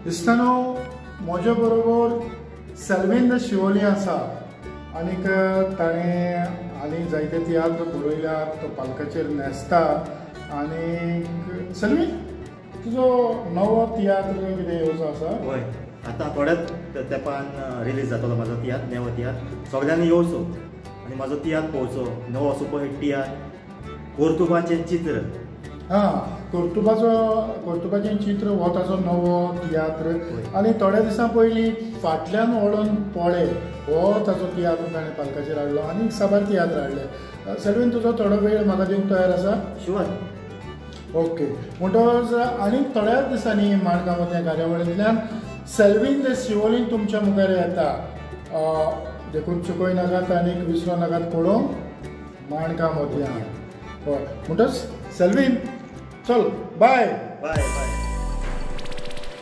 दिसता म्हजे बरोबर सेल्विन the Siolim आसा आनीक ताणें आनी जायते तियात्र बरयल्यात, तो पालकाचेर न्हेसता. आनीक सेल्विन, तुजो नवो तियात्र कितें येवचो आसा? हय, आतां थोड्याच तेंपान रिलीज जातलो म्हाजो तियात्र, नवो तियात्र. सगळ्यांनी येवचो आनी म्हाजो तियात्र पळोवचो. नवो सुपरहीट तियात्र, कर्तुबाचें चित्र. हां, कर्तुबाचें चित्र हो ताजो नवो तियात्र. आनी थोड्या दिसां पयलीं फाटल्यान वळोन पळे हो ताजो तियात्र ताणें पालकाचेर हाडलो आनी साबार तियात्र हाडले. सेल्विन, तुजो थोडो वेळ म्हाका दिवंक तयार आसा? शुअर. ओके, म्हणटकच आनी थोड्याच दिसांनी माणकां मोतयां कार्यावळींतल्यान सेल्विन the Siolim तुमच्या मुखार येता. देखून चुकय नाकात आनी विसरो नाकात पळोवंक माणकां मोतयां. हय, म्हणटच सेल्विन, चल बाय बाय बाय.